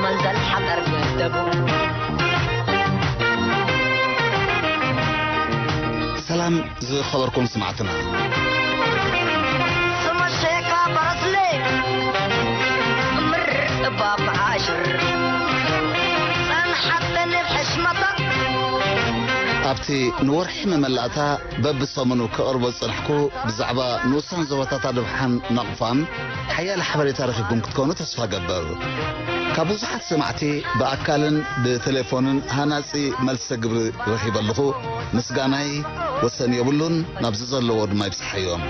መንዘል ሓመር ደቡ ሰላም ዝኸበርኩም ስማዕትና። ስመሸካ በረስሌ ምር እባ መዓሽር ጸንሓተኒ ሕሽመታ ኣብቲ ንወርሒ መመላእታ በብሰሙኑ ከቕርቦ ዝጸናሕኩ ብዛዕባ ንኡሳን ዞባታት ኣደብሓን ናቕፋን ሓያለ ሓበሬታ ረኺብኩም ክትኮኑ ተስፋ እገብር። ካብ ብዙሓት ሰማዕቲ ብኣካልን ብቴሌፎንን ሃናጺ መልሰ ግብሪ ረኺበ ኣለኹ። ምስጋናይ ወሰን የብሉን፣ ናብዚ ዘለዎ ድማ ይብጽሓዮም።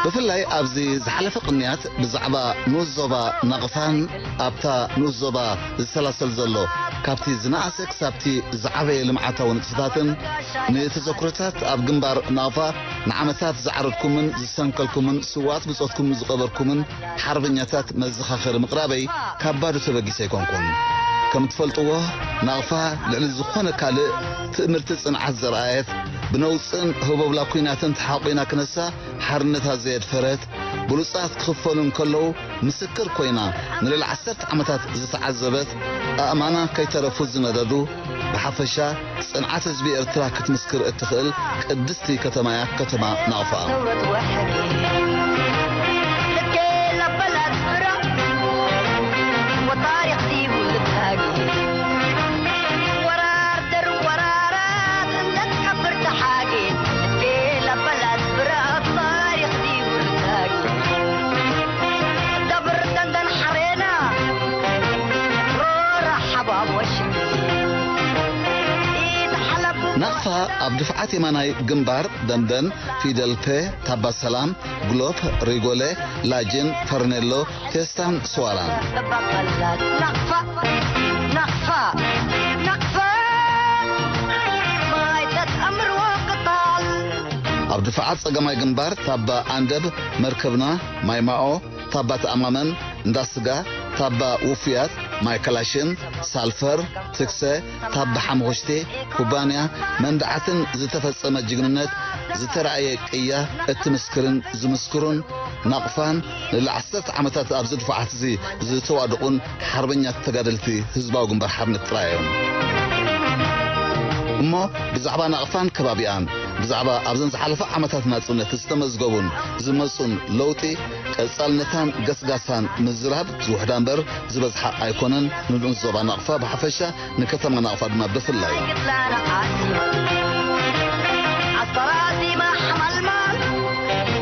ብፍላይ ኣብዚ ዝሓለፈ ቅንያት ብዛዕባ ንኡስ ዞባ ናቕፋን ኣብታ ንኡስ ዞባ ዝሰላሰል ዘሎ ካብቲ ዝነኣሰ ክሳብቲ ዝዓበየ ልምዓታዊ ንጥፈታትን ንተዘክሮታት ኣብ ግንባር ናቕፋ ንዓመታት ዝዓረድኩምን ዝሰንከልኩምን ስውኣት ብጾትኩም ዝቐበርኩምን ሓርበኛታት መዘኻኸሪ ምቕራበይ ካብ ባዶ ተበጊሰ ኣይኮንኩን። ከም ትፈልጥዎ ናቕፋ ልዕሊ ዝኾነ ካልእ ትእምርቲ ጽንዓት ዘርኣየት ብነውጽን ህቦብላ ኲናትን ተሓቒና ክነሳ ሓርነታ ዘየድፈረት ብሉጻት ክኽፈሉ እንከለዉ ምስክር ኮይና ንልዕሊ ዓሰርተ ዓመታት ዝተዓዘበት ኣእማና ከይተረፉ ዝነደዱ ብሓፈሻ ጽንዓት ህዝቢ ኤርትራ ክትምስክር እትኽእል ቅድስቲ ከተማ እያ ከተማ ናቕፋ። ናቕፋ ኣብ ድፍዓት የማናይ ግንባር ደንደን፣ ፊደል ፔ፣ ታባ ሰላም፣ ግሎፕ፣ ሪጎሌ፣ ላጅን፣ ፈርኔሎ፣ ቴስታን ስዋራን። ኣብ ድፍዓት ጸገማይ ግንባር ታባ ኣንደብ፣ መርከብና፣ ማይ ማኦ፣ ታባ ተኣማመን፣ እንዳ ስጋ፣ ታባ ውፉያት፣ ማይ ከላሽን፣ ሳልፈር፣ ትክሰ፣ ታባ ሓሙኽሽቲ፣ ኩባንያ፣ መንድዓትን ዝተፈጸመ ጅግንነት ዝተራእየ ቅያ እትምስክርን ዝምስክሩን ናቕፋን ንልዕሊ ዓሰርተ ዓመታት ኣብዚ ድፋዓት እዚ ዝተዋደቑን ሓርበኛት ተጋደልቲ ህዝባዊ ግንባር ሓርነት ጥራይ እዮም። እሞ ብዛዕባ ናቕፋን ከባቢኣን ብዛዕባ ኣብዘን ዝሓለፋ ዓመታት ናጽነት ዝተመዝገቡን ዝመጹን ለውጢ ቀጻልነታን ገስጋሳን ምዝራብ ዝውሕዳ እምበር ዝበዝሓ ኣይኮነን። ንንኡስ ዞባ ናቕፋ ብሓፈሻ ንከተማ ናቕፋ ድማ ብፍላይ።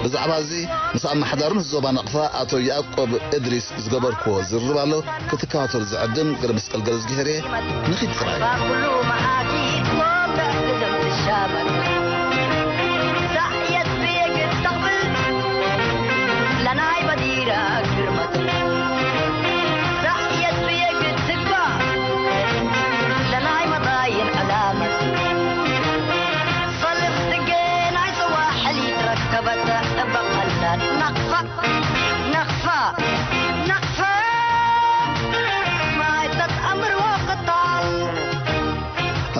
ብዛዕባ እዚ ምስ ኣመሓዳሪ ንኡስ ዞባ ናቕፋ ኣቶ ያዕቆብ እድሪስ ዝገበርክዎ ዝርርብ ኣሎ። ክትከታተሉ ዝዕድም ገለ መስቀል ገረዝጊሄር እየ። ንኺድ ጥራይ።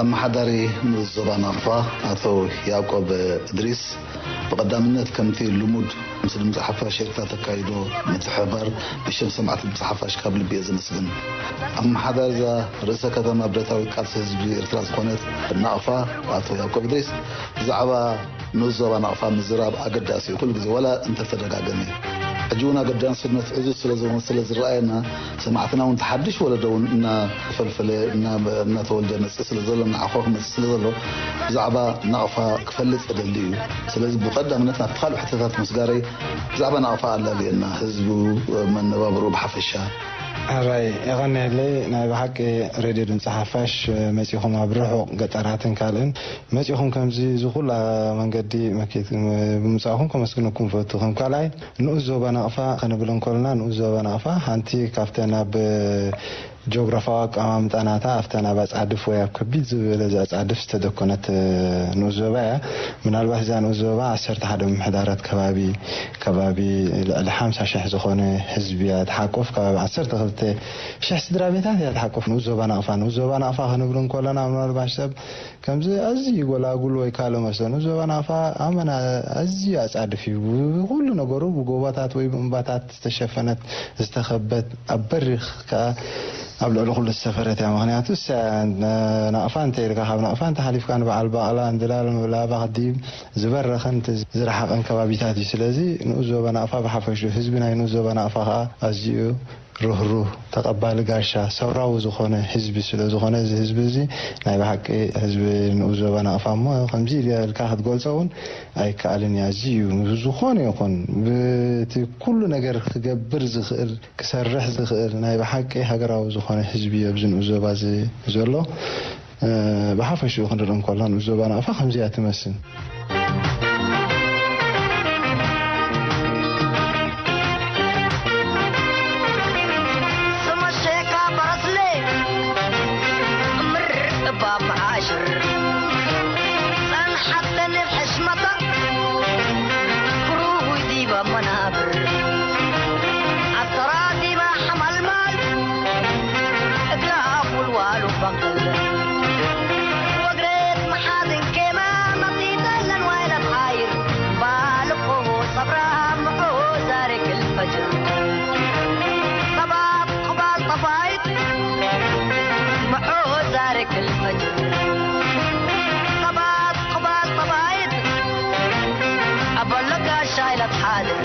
ኣመሓዳሪ ንኡስ ዞባ ናቕፋ ኣቶ ያዕቆብ እድሪስ፣ ብቐዳምነት ከምቲ ልሙድ ምስ ድምፂ ሓፋሽ ኤርትራ ተካይዶ ምትሕብባር ብሽም ሰማዕቲ ድምፂ ሓፋሽ ካብ ልቢ እየ ዘመስግን። ኣመሓዳሪ እዛ ርእሰ ከተማ ብረታዊ ቃልሲ ህዝቢ ኤርትራ ዝኾነት ናቕፋ ኣቶ ያዕቆብ እድሪስ ብዛዕባ ንኡስ ዞባ ናቕፋ ምዝራብ ኣገዳሲ እዩ። ኩሉ ግዜ ዋላ እንተተደጋገመ ሕጂ እውን ኣገዳስነቱ ዕዙዝ ስለ ዝኾነ ስለ ዝረኣየና ሰማዕትና እውን ተሓድሽ ወለዶ እውን እናተፈልፈለ እና- እናተወልደ መፅእ ስለ ዘሎ እናዓኾ ክመፅእ ስለ ዘሎ ብዛዕባ ናቕፋ ክፈልጥ የደሊ እዩ። ስለዚ ብቐዳምነት ናብቲ ካልእ ሕቶታት ምስጋረይ ብዛዕባ ናቕፋ ኣላልየና ህዝቡ መነባብርኡ ብሓፈሻ ሕራይ የቐንየለይ። ናይ ብሓቂ ሬድዮ ድምፂ ሓፋሽ መፂኹም ኣብ ርሑቕ ገጠራትን ካልእን መፂኹም ከምዚ ዝኹላ መንገዲ መኪት ብምፃእኹም ከመስግነኩም ፈቱ። ከም ካልኣይ ንኡስ ዞባ ናቕፋ ከንብል እንኮልና ንኡስ ዞባ ናቕፋ ሓንቲ ካብተን ኣብ ጂኦግራፋዊ ኣቀማምጣ ናታ ኣብተን ኣብ ኣጻድፍ ወይ ኣብ ከቢድ ዝበለ ኣጻድፍ ዝተደኮነት ንኡስ ዞባ እያ። ምናልባት እዛ ንኡስ ዞባ ዓሰርተ ሓደ ምምሕዳራት ከባቢ፣ ከባቢ ልዕሊ ሓምሳ ሽሕ ዝኾነ ህዝቢ እያ ትሓቁፍ። ከባቢ ዓሰርተ ክልተ ሽሕ ስድራ ቤታት እያ ትሓቁፍ ንኡስ ዞባ ናቕፋ። ንኡስ ዞባ ናቕፋ ክንብል እንከለና ምናልባት ሰብ ከምዚ ኣዝዩ ጎላጉል ወይ ካልእ መስሎ ንኡስ ዞባ ናቕፋ ኣመና ኣዝዩ ኣጻድፍ እዩ። ብኹሉ ነገሩ ብጎቦታት ወይ ብእምባታት ዝተሸፈነት፣ ዝተኸበት፣ ኣብ በሪኽ ከኣ ኣብ ልዕሊ ኩሉ ዝሰፈረት እያ። ምኽንያቱ እሳ ናቕፋ እንተ ኢልካ፣ ካብ ናቕፋ እንተ ሓሊፍካ ንበዓል ባቕላ፣ እንድላል፣ ላባ፣ ክዲብ ዝበረኸን እቲ ዝረሓቐን ከባቢታት እዩ። ስለዚ ንኡስ ዞባ ናቕፋ ብሓፈሽኡ፣ ህዝቢ ናይ ንኡስ ዞባ ናቕፋ ከኣ ኣዝዩ ርህሩህ፣ ተቐባሊ ጋሻ፣ ሰውራዊ ዝኾነ ህዝቢ ስለ ዝኾነ፣ እዚ ህዝቢ እዚ ናይ ብሓቂ ህዝቢ ንኡስ ዞባ ናቕፋ እሞ ከምዚ ኢልካ ክትገልጾ እውን ኣይከኣልን እዩ። ኣዝዩ እዩ ዝኾነ ይኹን ብቲ ኩሉ ነገር ክገብር ዝኽእል፣ ክሰርሕ ዝኽእል ናይ ብሓቂ ሃገራዊ ዝኾነ ህዝቢ እዩ ኣብዚ ንኡስ ዞባ እዚ ዘሎ። እ፣ ብሓፈሽኡ ክንርኢ እንከሎ ንኡስ ዞባ ናቕፋ ከምዚኣ ትመስል። ስመሸካ በረስሌ እምር እባ መዓሽር ጸንሓተኒ ብሕሽመታ ክሩይ ዲባ መናብር ኣተራዲባ ሓማልማል እግራ ኣፉልዋሉ በቕል ወግሬት መሓዝን ኬማ መጢጠለን ዋይለት ሓይር ባልኮ ጸብራ ምዑ ዛሬ ክልፈጅር ጠባብ ክባል ጠባይት ምዑ ዛሬ ክልፈጅር ጠባብ ክባል ጠባይት ኣበሎ ጋሻ ኢለት ሓድር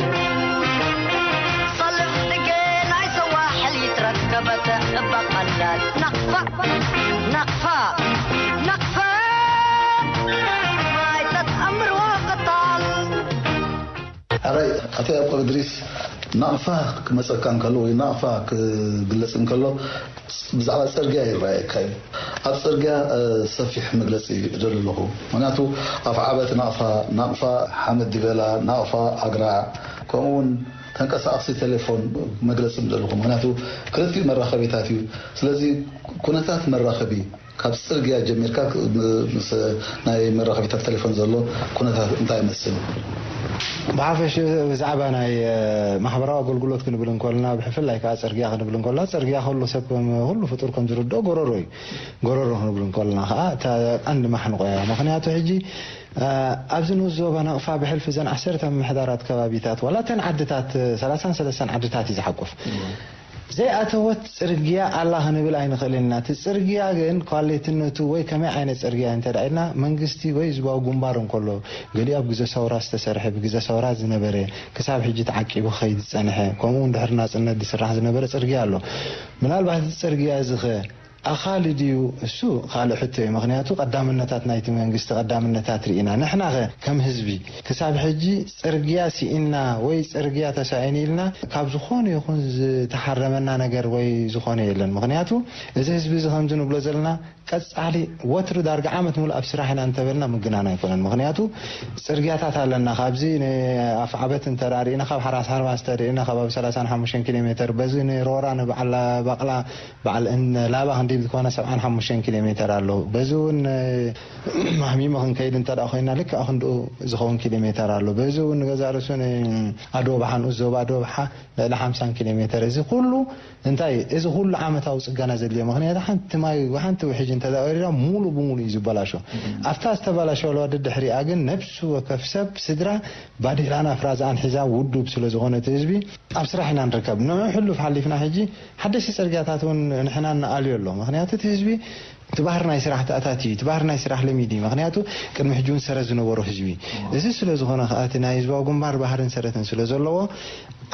ሰልፍ ድጌ ናይ ሰዋሕል ይትረከበት እባ ቀላል ናቕፋ ናቕፋ ናቕፋ ማይ ተትኣምርዎ ቅጣል ሕራይ ኣቶ ያዕቆብ እድሪስ ናቕፋ ክመፀካ እንከሎ ወይ ናቕፋ ክግለፅ እንከሎ ብዛዕባ ፅርግያ ይረኣየካ እዩ። ኣብ ፅርግያ ሰፊሕ መግለፂ እደሊ ኣለኹ። ምክንያቱ ኣፍዓበት ናቕፋ፣ ናቕፋ ሓመድ ዲበላ፣ ናቕፋ ኣግራዕ ከምኡ እውን ተንቀሳቐሲ ቴሌፎን መግለፂ እደለኹ። ምክንያቱ ክልቲኡ መራኸቢታት እዩ። ስለዚ ኩነታት መራኸቢ ካብ ጽርግያ ጀሚርካ ምስ ናይ መራኸቢታት ቴሌፎን ዘሎ ኩነታት እንታይ ይመስል? ብሓፈሽ ብዛዕባ ናይ ማሕበራዊ ኣገልግሎት ክንብል እንኮልና ብፍላይ ከዓ ጽርግያ ክንብል እንኮልና ጽርግያ ከሎ ሰብ ከም ኩሉ ፍጡር ከም ዝርድኦ ጎረሮ እዩ። ጎረሮ ክንብል እንኮልና ከዓ እታ ቀንዲ ማሕንቆ እያ። ምክንያቱ ሕጂ ኣብዚ ንኡስ ዞባ ናቕፋ ብሕልፊ እዘን ዓሰርተ ምምሕዳራት ከባቢታት ዋላ እተን ዓድታት ሰላሳን ሰለስተን ዓድታት እዩ ዝሓቁፍ። ዘይኣተወት ጽርግያ ኣላ ክንብል ኣይንኽእልን ኢና። እቲ ጽርግያ ግን ኳሌትነቱ ወይ ከመይ ዓይነት ጽርግያ እንተ ደኣ ኢልና መንግስቲ ወይ ህዝባዊ ግንባር እንከሎ ገሊኡ ኣብ ግዘ ሰውራ ዝተሰርሐ ብግዘ ሰውራ ዝነበረ ክሳብ ሕጂ ተዓቂቡ ክኸይድ ዝጸንሐ ከምኡ እውን ድሕሪ ናጽነት ዝስራሕ ዝነበረ ጽርግያ ኣሎ። ምናልባት እዚ ጽርግያ እዚ ኸ ኣኻሊ ድዩ? እሱ ካልእ ሕቶ እዩ። ምኽንያቱ ቀዳምነታት ናይቲ መንግስቲ ቀዳምነታት ርኢና። ንሕናኸ ከም ህዝቢ ክሳብ ሕጂ ጽርግያ ስኢንና ወይ ጽርግያ ተሳኢኑ ኢልና ካብ ዝኾነ ይኹን ዝተሓረመና ነገር ወይ ዝኾነ የለን። ምኽንያቱ እዚ ህዝቢ እዚ ከምዚ ንብሎ ዘለና ቀጻሊ ወትሩ ዳርጋ ዓመት ሙሉእ ኣብ ስራሕ ኢና እንተበልና ምግናን ኣይኮነን። ምኽንያቱ ጽርግያታት ኣለና። ካብዚ ንኣፍዓበት እንተ ደኣ ርኢና ካብ ሓራስ ሓርማዝ እንተ ርኢና ከባቢ ሰላሳን ሓሙሽተን ኪሎ ሜተር በዚ ንሮራ ንበዓል ባቕላ በዓል እን ላባ ክንዲ ዝኾነ ሰብዓን ሓሙሽተን ኪሎ ሜተር ኣሎ። በዚ እውን ማህሚመ ክንከይድ እንተ ደኣ ኮይና ልክዕ ክንድኡ ዝኸውን ኪሎ ሜተር ኣሎ። በዚ እውን ንገዛእ ርእሱ ንኣድወ ባሓ ንኡስ ዞባ ኣድወ ባሓ ልዕሊ ሓምሳን ኪሎ ሜተር። እዚ ኩሉ እንታይ እዚ ኩሉ ዓመታዊ ጽገና ዘድልዮ ምኽንያቱ ሓንቲ ማይ ሓንቲ ውሕጅ እንተ ደኣ ወሪዳ ሙሉእ ብሙሉእ እዩ ዝበላሾ። ኣብታ ዝተበላሸወ ደድሕሪኣ ግን ነብሲ ወከፍ ሰብ ስድራ ባዴላን ኣፍራዛኣን ሒዛ ውዱብ ስለ ዝኾነ እቲ ህዝቢ ኣብ ስራሕ ኢና ንርከብ። ንዕኡ ሕሉፍ ሓሊፍና ሕጂ ሓደሽቲ ጽርግያታት እውን ንሕና ንኣልዮ ኣሎ። ምኽንያቱ እቲ ህዝቢ እቲ ባህሪ ናይ ስራሕ ተኣታትዩ እዩ። እቲ ባህሪ ናይ ስራሕ ለሚዱ እዩ። ምኽንያቱ ቅድሚ ሕጂ እውን ሰረት ዝነበሮ ህዝቢ እዩ። እዚ ስለ ዝኾነ ከኣ እቲ ናይ ህዝባዊ ግንባር ባህርን ሰረትን ስለ ዘለዎ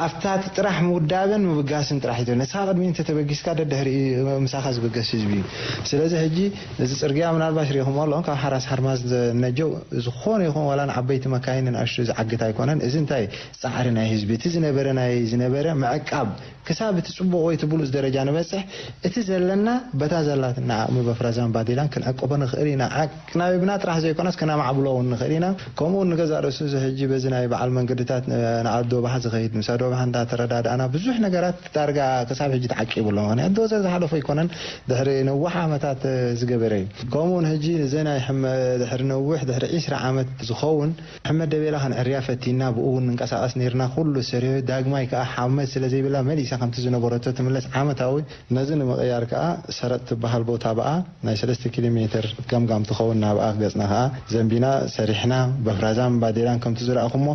ኣብታ እቲ ጥራሕ ምውዳብን ምብጋስን ጥራሕ እዩ። ንስኻ ቅድሚኡ እንተተበጊስካ ደድሕሪኡ ምሳኻ ዝብገስ ህዝቢ እዩ። ስለዚ ሕጂ እዚ ጽርግያ ምናልባሽ ርኢኹምዎ ኣለኹም ካብ ሓራስ ሓርማዝ ነጀው ዝኾነ ይኹን ዋላ ንዓበይቲ መካይን ንኣሽቱ ዝዓግት ኣይኮነን። እዚ እንታይ ጻዕሪ ናይ ህዝቢ እቲ ዝነበረ ናይ ዝነበረ ምዕቃብ ክሳብ እቲ ጽቡቕ ወይ እቲ ብሉጽ ደረጃ ንበጽሕ እቲ ዘለና በታ ዘላትና ዓቕሚ በፍረ ራዛን ባዴላን ክንዕቅቦ ንኽእል ኢና። ዓቅናቢብና ጥራሕ ዘይኮነስ ክነማዕብሎ እውን ንኽእል ኢና። ከምኡ እውን ንገዛእ ርእሱ እዚ ሕጂ በዚ ናይ በዓል መንገድታት ንዓዲ ዶባሓ ዝኸይድ፣ ምስ ኣዶባሓ እንዳተረዳድኣና ብዙሕ ነገራት ዳርጋ ክሳብ ሕጂ ተዓቂቡ ኣሎ። ምኽንያቱ ዶዘር ዝሓለፎ ኣይኮነን፣ ድሕሪ ነዋሕ ዓመታት ዝገበረ እዩ። ከምኡ እውን ሕጂ እዚ ናይ ሕመ-፣ ድሕሪ ነዊሕ፣ ድሕሪ ዒስራ ዓመት ዝኸውን ሕመድ ደቤላ ክንዕርያ ፈቲና፣ ብኡ እውን ንንቀሳቐስ ነይርና። ኩሉ ሰሪሑ፣ ዳግማይ ከኣ ሓመድ ስለ ዘይብላ መሊሳ ከምቲ ዝነበረቶ ትምለስ። ዓመታዊ ነዚ ንምቕያር ከኣ ሰረጥ ትበሃል ቦታ ብኣ ናይ ሰለስተ ኪሎ ሜትር ገምጋም ትኸውን፣ ናብኣ ገጽና ከኣ ዘንቢና ሰሪሕና። በፍራዛን ባዴላን ከምቲ ዝረኣኹሞ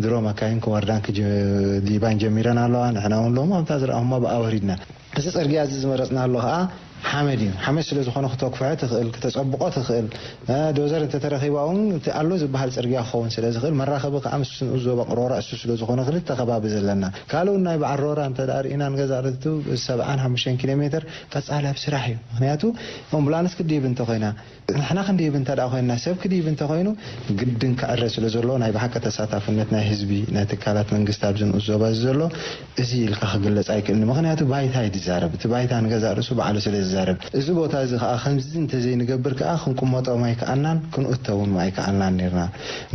ድሮ መካይን ክወርዳን ክጅ-፣ ዲባን ጀሚረን ኣለዋ። ንሕና እውን ሎሚ ከምታ ዝረኣኹሞ ብኣ ወሪድና። እዚ ጽርግያ እዚ ዝመረጽናሉ ከኣ ሓመድ እዩ። ሓመድ ስለ ዝኾነ ክተኩፈ ትኽእል፣ ክተጸብቆ ትኽእል። እ፣ ዶዘር እንተተረኺባ እውን እቲ ኣሎ ዝበሃል ጽርግያ ክኸውን ስለ ዝኽእል፣ መራኸቢ ከኣ ምስ ንኡስ ዞባ ቅሮራ እሱ ስለ ዝኾነ ክልተ ከባቢ ዘለና። ካልእ እውን ናይ በዓል ሮራ እንተ ደኣ ርኢና ንገዛእ ርእሱ ሰብዓን ሓሙሽተን ኪሎ ሜትር ቀጻሊ ኣብ ስራሕ እዩ። ምኽንያቱ ኣምቡላንስ ክድይብ እንተኾይና፣ ንሕና ክንድይብ እንተ ደኣ ኮይንና፣ ሰብ ክድይብ እንተኾይኑ፣ ግድን ክዕረ ስለ ዘለዎ ናይ ብሓቂ ተሳታፍነት ናይ ህዝቢ፣ ናይ ትካላት መንግስቲ ኣብዚ ንኡስ ዞባ እዚ ዘሎ እዚ ኢልካ ክግለጽ ኣይክእልን። ምኽንያቱ ባይታ እዩ ዝዛረብ። እቲ ባይታ ንገዛእ ርእሱ ባዕሉ ስለ ዝዛረብ። እዚ ቦታ እዚ ከኣ ከምዚ እንተዘይንገብር ከኣ ክንቅመጦም ኣይከኣልናን፣ ክንእተውን ኣይከኣልናን ነይርና።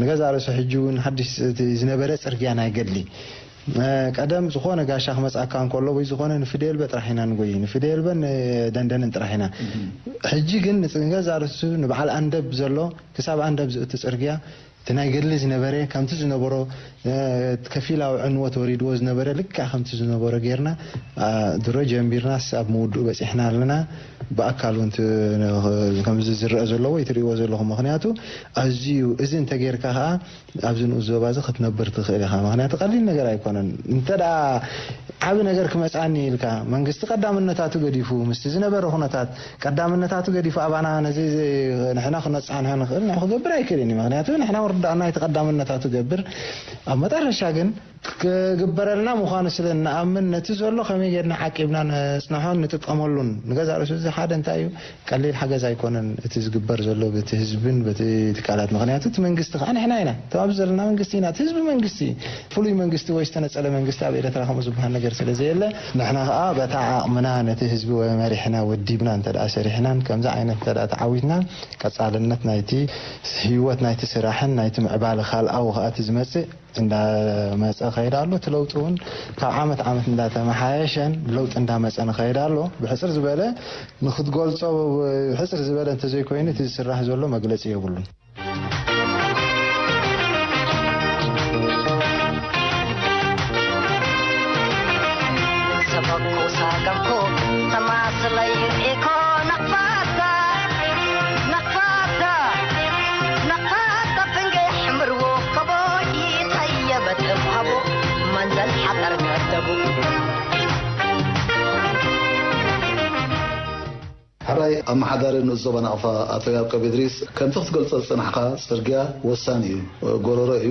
ንገዛእ ርእሱ ሕጂ እውን ሓድሽ እቲ ዝነበረ ጽርግያ ናይ ገድሊ፣ እ፣ ቀደም ዝኾነ ጋሻ ክመጽኣካ እንከሎ ወይ ዝኾነ ንፍዴልበ ጥራሕ ኢና ንጎይ። ንፍዴልበን ንደንደንን ጥራሕ ኢና። ሕጂ ግን ንጽ-፣ ንገዛእ ርእሱ ንበዓል ኣንደብ ዘሎ ክሳብ ኣንደብ ዝእቱ ጽርግያ እቲ ናይ ገድሊ ዝነበረ ከምቲ ዝነበሮ፣ እ፣ ከፊላዊ ዕንወት ወሪድዎ ዝነበረ ልክዕ ከምቲ ዝነበሮ ጌርና፣ ኣ፣ ድሮ ጀሚርናስ ኣብ ምውድኡ በጺሕና ኣለና። ብኣካል እውን ት-፣ ከምዚ ዝረአ ዘሎ ወይ ትርእይዎ ዘለኹም። ምኽንያቱ ኣዝዩ እዚ እንተጌርካ ከኣ ኣብዚ ንኡስ ዞባ እዚ ክትነብር ትኽእል ኢኻ። ምኽንያቱ ቀሊል ነገር ኣይኮነን። እንተ ደኣ ዓቢ ነገር ክመጽኣኒ ኢልካ መንግስቲ ቀዳምነታቱ ገዲፉ ምስቲ ዝነበረ ኩነታት ቀዳምነታቱ ገዲፉ ኣባና ነዚ ዚ-፣ ንሕና ክነጻንሖ ንኽእል ንዑ ክገብር ኣይክእልን እዩ። ምኽንያቱ ንሕና ወርዳእና እቲ ቀዳምነታቱ ገብር። ኣብ መጠረሻ ግን ክግበረልና ምዃኑ ስለ እንኣምን ነቲ ዘሎ ከመይ ጌርና ዓቂብና ነጽንሖን ንጥቀመሉን። ንገዛእ ርእሱ እዚ ሓደ እንታይ እዩ ቀሊል ሓገዝ ኣይኮነን እቲ ዝግበር ዘሎ በቲ ህዝብን በቲ ትካላት። ምኽንያቱ እቲ መንግስቲ ከዓ ንሕና ኢና። እቲ ኣብዚ ዘለና መንግስቲ ኢና። እቲ ህዝቢ መንግስቲ፣ ፍሉይ መንግስቲ ወይ ዝተነጸለ መንግስቲ ኣብ ኤርትራ ከምኡ ዝበሃል ነገር ስለ ዘየለ፣ ንሕና ከዓ በታ ዓቕምና ነቲ ህዝቢ ወ-፣ መሪሕና ወዲብና እንተ ደኣ ሰሪሕናን ከምዚ ዓይነት እንተ ደኣ ተዓዊትና፣ ቀጻልነት ናይቲ ህይወት ናይቲ ስራሕን ናይቲ ምዕባለ ካልኣዊ ከዓ እቲ ዝመጽእ እንዳመጸ ከይድ ኣሎ። እቲ ለውጢ እውን ካብ ዓመት ዓመት እንዳተመሓየሸን ለውጢ እንዳመጸ ንኸይድ ኣሎ። ብሕጽር ዝበለ ንኽትገልጾ፣ ብሕጽር ዝበለ እንተዘይኮይኑ እቲ ዝስራሕ ዘሎ መግለጺ የብሉን። ሰበኩ ሳቀምኩ ተማስለይ ኢኮ ነፋታ፣ ነፋታ፣ ነፋታ ፍንገይ ሕምርዎ ከቦ ኢተየበጥም ሃቦ መንዘል ሓጠር መደቡ። ሕራይ ኣመሓዳሪ ንኡስ ዞባ ናቕፋ ኣቶ ያዕቆብ ኢድሪስ፣ ከምቲ ክትገልጾ ዝጸናሕካ፣ ጽርግያ ወሳኒ እዩ፣ ጎረሮ እዩ፣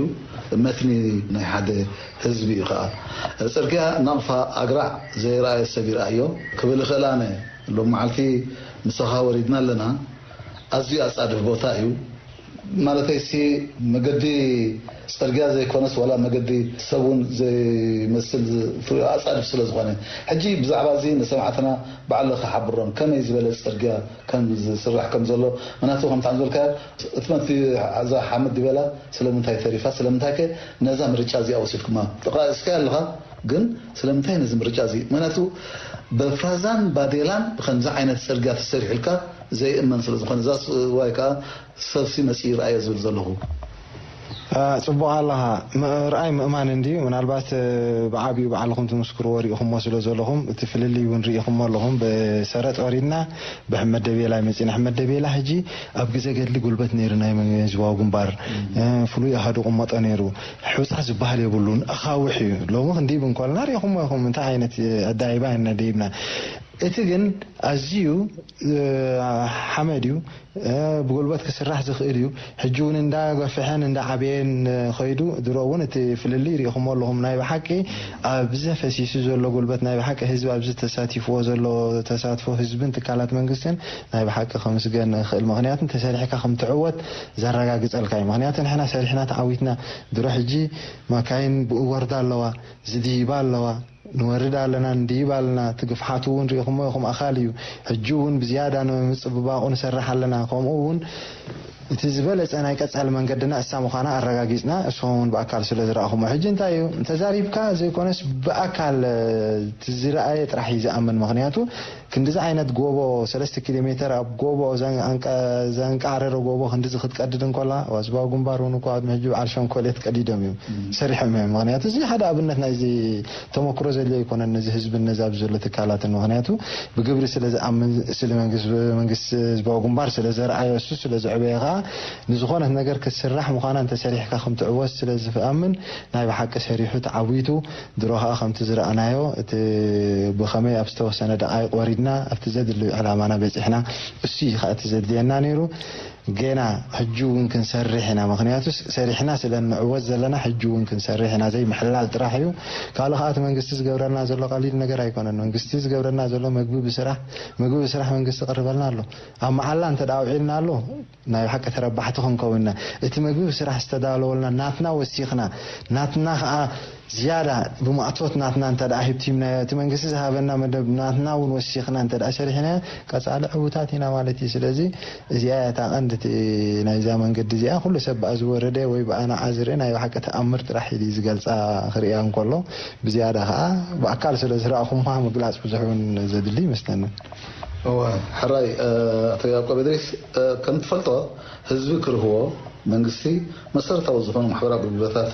መትኒ ናይ ሓደ ህዝቢ እዩ ከኣ። ጽርግያ ናቕፋ ኣግራዕ ዘይረኣየ ሰብ ይረኣዮ ክብል እኽእል ኣነ። ሎም መዓልቲ ምሳኻ ወሪድና ኣለና። ኣዝዩ ኣጻድፍ ቦታ እዩ። ማለተይሲ፣ መገዲ ጽርግያ ዘይኮነስ፣ ዋላ መገዲ ሰብ እውን ዘይመስል ዝ-፣ ፍሉይ ኣጻድፍ ስለ ዝኾነ። ሕጂ ብዛዕባ እዚ ንሰማዕትና ባዕልኻ ሓብሮም፣ ከመይ ዝበለ ጽርግያ ከም ዝስራሕ ከም ዘሎ። ምኽንያቱ፣ ከምቲ ዝበልካዮ፣ እቲ መቲ-፣ እዛ ሓመድ ዲበላ ስለምንታይ ተሪፋ? ስለምንታይ ከ ነዛ ምርጫ እዚኣ ወሲድኩማ? ተቓሊስካዮ ኣለኻ፣ ግን ስለምንታይ ነዚ ምርጫ እዚ? ምኽንያቱ፣ በፍራዛን ባዴላን ብኸምዚ ዓይነት ጽርግያ ተሰሪሑልካ ዘይእመን ስለ ዝኾነ፣ እዛ ስ-፣ ዋይ ከኣ ሰብሲ መጺኡ ይርኣዮ ዝብል ዘለኹ። አ፣ ጽቡቕ ኣለኻ። ምርኣይ ምእማን እንድዩ። ምናልባት፣ እ፣ ብዓቢኡ ባዕልኹም ትምስክርዎ ርኢኹሞ ስለ ዘለኹም፣ እቲ ፍልልይ እውን ርኢኹሞ ኣለኹም። ብሰረጥ ወሪድና ብሕመድ ደቤላ መጺና። ሕመድ ደቤላ ሕጂ ኣብ ግዜ ገድሊ ጉልበት ነይሩ ናይ መ-፣ ህዝባዊ ግንባር፣ እ፣ ፍሉይ ኣሃዱ ቅመጦ ነይሩ። ሑጻ ዝበሃል የብሉን። ኣኻውሕ እዩ። ሎሚ ክንድይብ እንኮልና ርኢኹሞ ኢኹም። እንታይ ዓይነት፣ እ፣ ኣዳይባ ኢና ደይብና። እቲ ግን ኣዝዩ፣ እ፣ ሓመድ እዩ። እ፣ ብጉልበት ክስራሕ ዝኽእል እዩ። ሕጂ እውን እንዳገፍሐን እንዳዓበየን፣ እ፣ ኸይዱ፣ ድሮ እውን እቲ ፍልልይ ርኢኹሞ ኣለኹም። ናይ ብሓቂ ኣብዚ ፈሲሱ ዘሎ ጉልበት፣ ናይ ብሓቂ ህዝቢ ኣብዚ ተሳቲፍዎ ዘሎ ተሳትፎ ህዝብን ትካላት መንግስትን ናይ ብሓቂ ከምስገን እኽእል። ምኽንያቱ እንተሰሪሕካ ከም ትዕወት ዘረጋግጸልካ እዩ። ምኽንያቱ ንሕና ሰሪሕና ተዓዊትና። ድሮ ሕጂ መካይን ብኡ ወርዳ ኣለዋ፣ ዝድይባ ኣለዋ። ንወርድ ኣለና፣ ንድይብ ኣለና። እቲ ግፍሓቱ እውን ርኢኹሞ ኢኹም፣ ኣኻል እዩ። ሕጂ እውን ብዝያዳ ንምጽብባቑ ንሰርሕ ኣለና። ከምኡ እውን እቲ ዝበለጸ ናይ ቀጻሊ መንገድና እሳ ምዃና ኣረጋጊጽና፣ እሶም እውን ብኣካል ስለ ዝረኣኹሞ። ሕጂ እንታይ እዩ፣ ተዛሪብካ ዘይኮነስ ብኣካል፣ እ፣ እቲ ዝረኣየ ጥራሕ እዩ ዝኣምን። ምኽንያቱ ክንዲዚ ዓይነት ጎቦ፣ ሰለስተ ኪሎ ሜተር ኣብ ጎቦ፣ ዘን-፣ ኣንቀ-፣ ዘንቃዕረረ ጎቦ ክንዲዚ ክትቀድድ እንኮላ፣ ህዝባዊ ግንባር እውን እኮ ቅድሚ ሕጂ በዓል ሸንኮሌት ቀዲዶም እዮም፣ ሰሪሖም እዮም። ምኽንያቱ እዚ ሓደ ኣብነት ናይዚ ተመክሮ ዘድልዮ ኣይኮነን፣ ነዚ ህዝብን ነዚ ኣብዚ ዘሎ ትካላትን። ምኽንያቱ ብግብሪ ስለ ዝኣምን፣ ስለ መንግስ-፣ መንግስቲ ህዝባዊ ግንባር ስለ ዘርኣዮ፣ እሱ ስለ ዘዕበየ ኸኣ፣ ንዝኾነት ነገር ክትስራሕ ምዃና እንተሰሪሕካ ከም ትዕወት ስለ ዝኣምን፣ ናይ ብሓቂ ሰሪሑ ተዓዊቱ። ድሮ ኸኣ ከምቲ ዝረኣናዮ፣ እቲ ብኸመይ ኣብ ዝተወሰነ ደቓይቕ ወሪድና ኣብቲ ዘድሊ ዕላማና በጺሕና፣ እሱ እዩ ኸኣ እቲ ዘድልየና ነይሩ። ጌና ሕጂ እውን ክንሰርሕ ኢና። ምኽንያቱ ስ-፣ ሰሪሕና ስለ እንዕወት ዘለና፣ ሕጂ እውን ክንሰርሕ ኢና። ዘይምሕላል ጥራሕ እዩ። ካልእ ኸኣ እቲ መንግስቲ ዝገብረልና ዘሎ ቀሊል ነገር ኣይኮነን። መንግስቲ ዝገብረልና ዘሎ፣ ምግቢ ብስራሕ፣ ምግቢ ብስራሕ መንግስቲ ይቕርበልና ኣሎ። ኣብ መዓላ እንተ ደኣ ኣውዒልና ኣሎ፣ ናይ ብሓቂ ተረባሕቲ ክንከውን ኢና። እቲ ምግቢ ብስራሕ ዝተዳለወልና ናትና ወሲኽና፣ ናትና ኸኣ ዝያዳ ብማእቶት ናትና እንተ ደኣ ሂብቲምናዮ፣ እቲ መንግስቲ ዝሃበና መደብ ናትና እውን ወሲኽና እንተ ደኣ ሰሪሕናዮ፣ ቀጻሊ ዕዉታት ኢና ማለት እዩ። ስለዚ እዚኣ እያ እታ ቀንዲ እቲ ናይዛ መንገዲ እዚኣ። ኩሉ ሰብ ብኣ ዝወረደ ወይ ብኣ ንዓ ዝርኢ ናይ ብሓቂ ተኣምር ጥራሕ ኢሉ እዩ ዝገልጻ፣ ክርእያ እንከሎ። ብዝያዳ ኸኣ ብኣካል ስለ ዝረኣኹምዋ ምግላጽ ብዙሕ እውን ዘድሊ ይመስለኒ። እወ፣ ሕራይ፣ እ፣ ኣቶ ያዕቆብ እድሪስ፣ እ፣ ከም ትፈልጦ፣ ህዝቢ ክርህዎ መንግስቲ መሰረታዊ ዝኾኑ ማሕበራዊ ኣገልግሎታት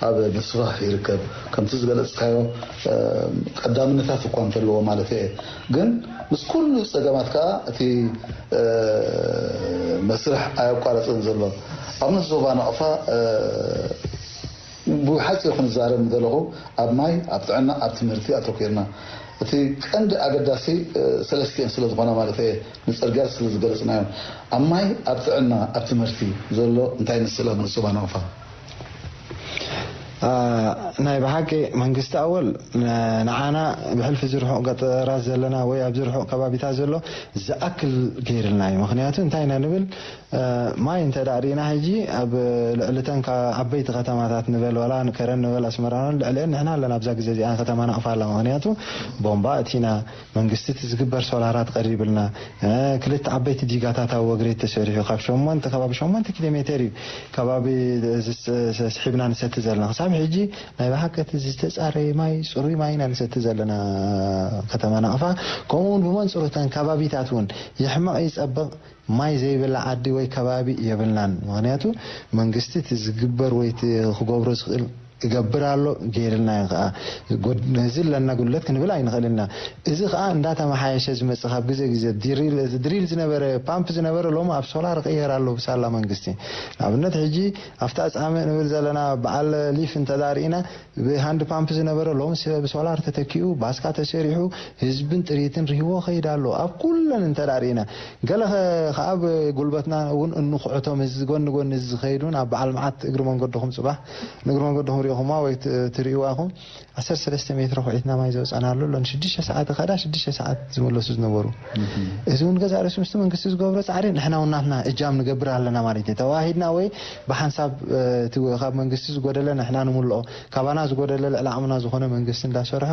ኣብ ምስፋሕ ይርከብ። ከምቲ ዝገለጽካዮ፣ እ፣ ቀዳምነታት እኳ እንተለዎ ማለት እየ። ግን ምስ ኩሉ ጸገማት ከኣ እቲ፣ እ፣ መስርሕ ኣየቋረጸን ዘሎ። ኣብነት ዞባ ናቕፋ፣ እ፣ ብሓጺሩ ክንዛረብ ምደለኹ፣ ኣብ ማይ፣ ኣብ ጥዕና፣ ኣብ ትምህርቲ ኣተኲርና። እቲ ቀንዲ ኣገዳሲ፣ እ፣ ሰለስቲኤን ስለ ዝኾና ማለት እየ፣ ንጽርግያ ስለ ዝገለጽናዮ። ኣብ ማይ፣ ኣብ ጥዕና፣ ኣብ ትምህርቲ ዘሎ እንታይ ይመስል ኣብ ዞባ ናቕፋ? አ፣ ናይ ብሓቂ መንግስቲ ኣወል፣ ን-፣ ንዓና ብሕልፊ ዝርሑቕ ገጠራት ዘለና ወይ ኣብዚ ርሑቕ ከባቢታት ዘሎ ዝኣክል ገይርልና እዩ። ምኽንያቱ እንታይ ኢና ንብል፣ እ፣ ማይ እንተ ደኣ ርኢና፣ ሕጂ ኣብ ልዕሊ እተን ካ-፣ ዓበይቲ ከተማታት ንበል፣ ዋላ ንከረን ንበል፣ ኣስመራ ንበል፣ ልዕሊአን ንሕና ኣለና። ኣብዛ ግዜ እዚኣ ከተማ ናቕፋ ኣላ። ምኽንያቱ ቦምባ እቲና፣ መንግስቲ እቲ ዝግበር ሶላራት ቀሪብልና፣ እ፣ ክልተ ዓበይቲ ዲጋታት ኣብ ወግሬት ተሰሪሑ፣ ካብ ሸሞንተ፣ ከባቢ ሸሞንተ ኪሎ ሜተር እዩ ከባቢ እዚ ስ-፣ ስ-፣ ስሒብና ንሰቲ ዘለና። ክሳብ ሕጂ ናይ ብሓቂ እቲ ዝተጻረየ ማይ፣ ጽሩይ ማይ ኢና ንሰቲ ዘለና ከተማ ናቕፋ። ከምኡ እውን ብመንጽሩ እተን ከባቢታት እውን ይሕመቕ ይጸብቕ፣ ማይ ዘይብላ ዓዲ ወይ ከባቢ የብልናን። ምኽንያቱ መንግስቲ እቲ ዝግበር ወይ እቲ ክገብሮ ዝኽእል ይገብር ኣሎ፣ ገይርልና እዩ ከዓ። ጎድ-፣ ነዚ ኣለና ጉድለት ክንብል ኣይንኽእልን ኢና። እዚ ከዓ እንዳተመሓየሸ ዝመጽእ፣ ካብ ግዜ ግዜ ድሪል፣ ድሪል ዝነበረ፣ ፓምፕ ዝነበረ ሎሚ ኣብ ሶላር ይቕየር ኣሎ ብሳላ መንግስቲ። ንኣብነት ሕጂ ኣብቲ ኣጻምእ ንብል ዘለና በዓል ሊፍ እንተ ደኣ ርኢና፣ ብሃንድ ፓምፕ ዝነበረ ሎምስ ብሶላር ተተኪኡ፣ ባስካ ተሰሪሑ፣ ህዝብን ጥሪትን ርህዎ ኸይድ ኣሎ። ኣብ ኩለን እንተ ደኣ ርኢና፣ ገለ ኸ-፣ ኸኣ ብጉልበትና እውን እንኹዕቶም፣ እዚ ጎኒ ጎኒ እዚ ዝኸይድ እውን ኣብ በዓል መዓት እግሪ መንገድኹም ጽባሕ ንእግሪ መንገድኹም ርኢኹማ ወይ ት-፣ ትርእይዋ ኢኹም። ዓሰርተ ሰለስተ ሜትሮ ኹዒትና ማይ ዘውጻና ኣሎ፣ ሎን ሽዱሽተ ሰዓት ኸዳ ሽዱሽተ ሰዓት ዝመለሱ ዝነበሩ። እዚ እውን ገዛ ርእሱ ምስቲ መንግስቲ ዝገብሮ ጻዕሪ ንሕና እውን ናትና እጃም ንገብር ኣለና ማለት እዩ። ተዋሂድና ወይ ብሓንሳብ፣ እ፣ እቲ ካብ መንግስቲ ዝጎደለ ንሕና ንምልኦ፣ ካባና ዝጎደለ ልዕሊ ዓቕምና ዝኾነ መንግስቲ እንዳሰርሖ